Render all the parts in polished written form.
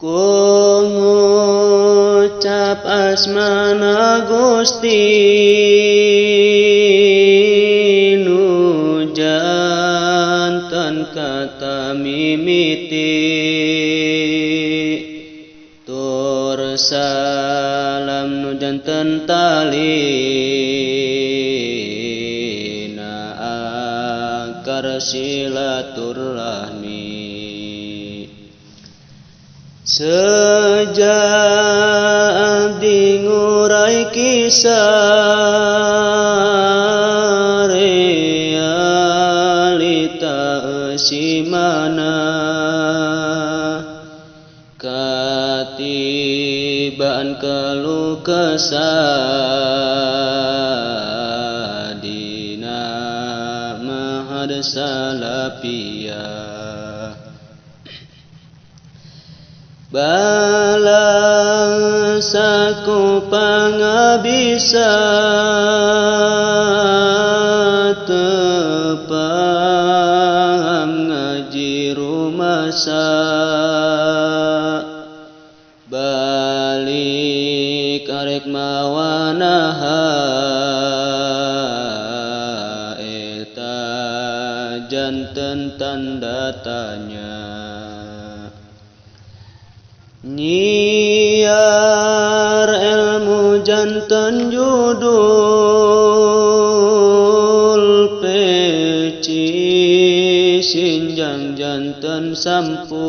Ku ngucap asmana Gusti nu janten kata mimiti tur salam nu janten talina akar silaturahmi. Sejak abdi ngurai kisah realita eusimana katibaan keluh kesah dina mahad salafiyah. Balangsaku pangabisa teu paham ngaji rumasa balik arek mawanaha eta janten tanda tanya. Nyiar ilmu janten judul peci sinjang janten sampul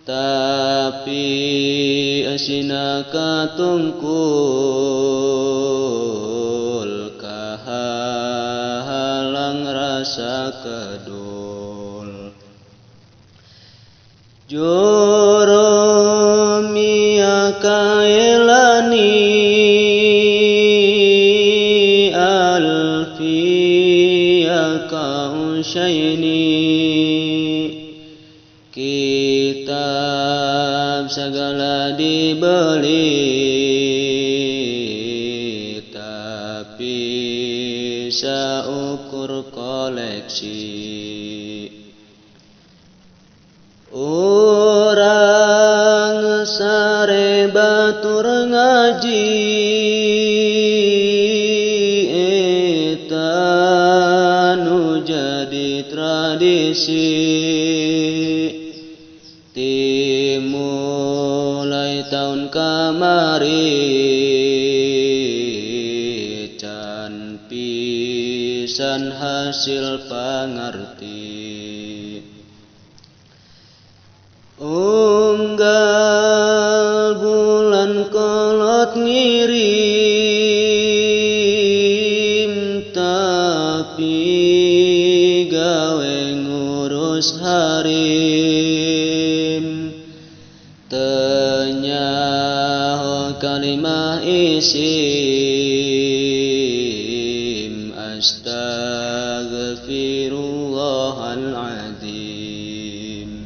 tapi asina katungkul kahalang rasa kedul. Jurumia kaelani alfiya kausyaini kitab segala dibeli tapi saukur koleksi. Urang sare batur ngaji eta nu jadi tradisi timulai taun kamari can pisan hasil pangarti. Unggal bulan kolot ngirim tapi gawe ngurus harim teu nyaho kalimah isim astaghfirullahaladzim.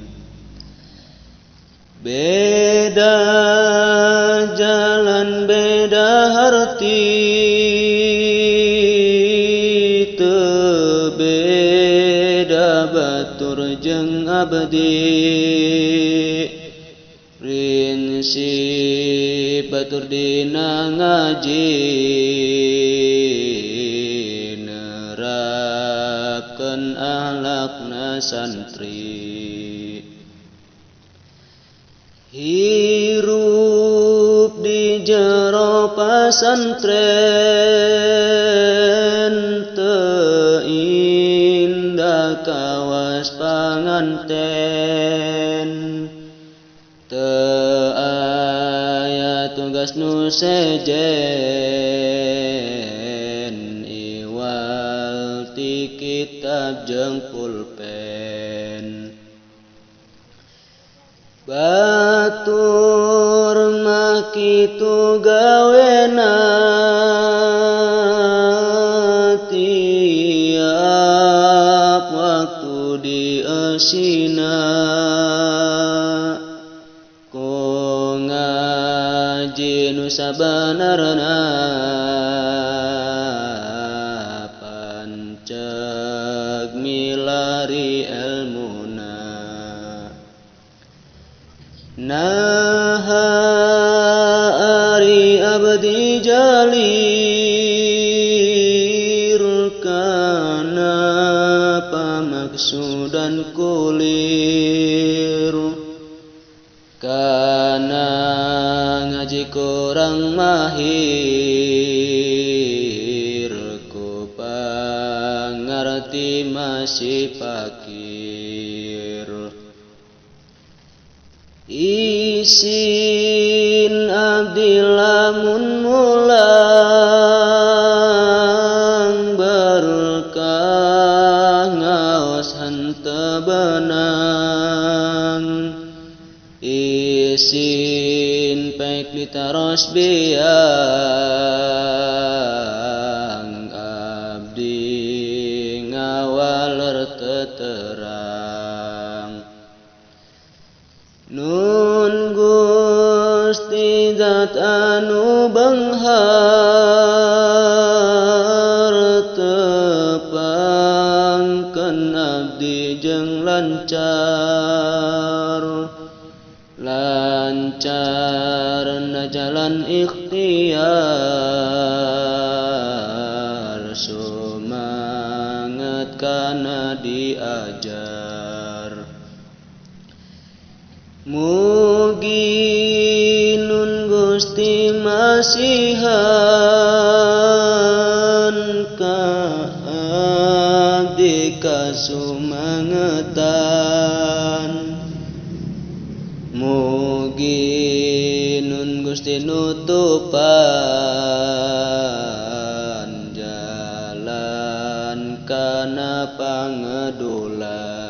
Beda jalan beda harti teu beda batur jeung abdi prinsip batur dina ngaji nerapkeun akhlakna santri. Hirup di jero pasantren teu indah kawas panganten teu aya tugas nu sejen iwal ti kitab jeung pulpen. Batur mah kitu gawena tiap waktu diesina ku ngaji nu sabanarna panceg milari elmuna. galir kana pamaksudan kulir kana ngaji kurang mahir ku pangarti masih pakir. Isin abdi lamun mulang berkah ngaos henteu benang. Isin pek ditaros biang abdi ngawaler teterang. Nun Gusti zat anu benghar tepangkeun abdi jeung lancar. Lancar na jalan ikhtiar sumanget kana diajar. Mugi nun Gusti masihan ka abdi kasumangetan. Mugi nun Gusti nutupan jalan kana pangedulan.